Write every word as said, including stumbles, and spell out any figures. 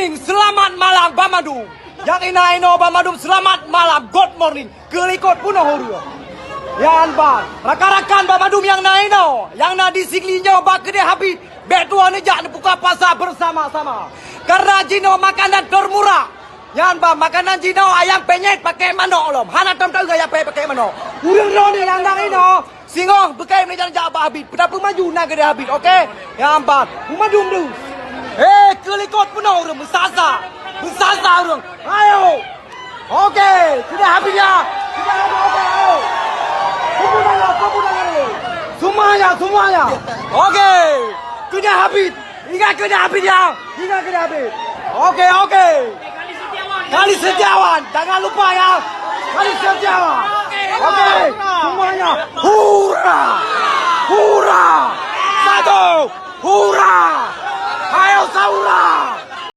Selamat malam, Bang Madum. Nyang na inoe, Bang Madum, selamat malam. Good morning. Keulikot peunoh ureuëng. Nyan ban, rakan-rakan Bang Madum nyang na inoe, nyang na di Sigli nyoe bak keudè Habib, bèk tuwoe neujak neubuka puasa bersama-sama. Karena jinoe makanan termurah. Nyan ban, makanan jinoe ayam penyet pakai manok lom. Hana tom taeu ayam penyet pakai manok. Ureuëng droeneuh nyang na inoe, singoh beukai meunan jak bak Habib. Peudapeu maju na keudè Habib, oke? Nyan ban, Bang Madum tu. Eh, keulikot peunoh ureuëng, meusasa. Meusasa ureuëng. Ayo. Oke, keudè Habib ya. Keudè Habib, oke, ayo. Kumpul tangan, kumpul tangan dulu. Semuanya, semuanya. Oke. Keudè Habib. Ingat keudè Habib ya. Ingat keudè Habib. Oke, oke. Kali Setiawan, jangan lupa ya. Kali Setiawan. Oke, semuanya. Hura. Hura. Satu. Hura. Ayo, sahura.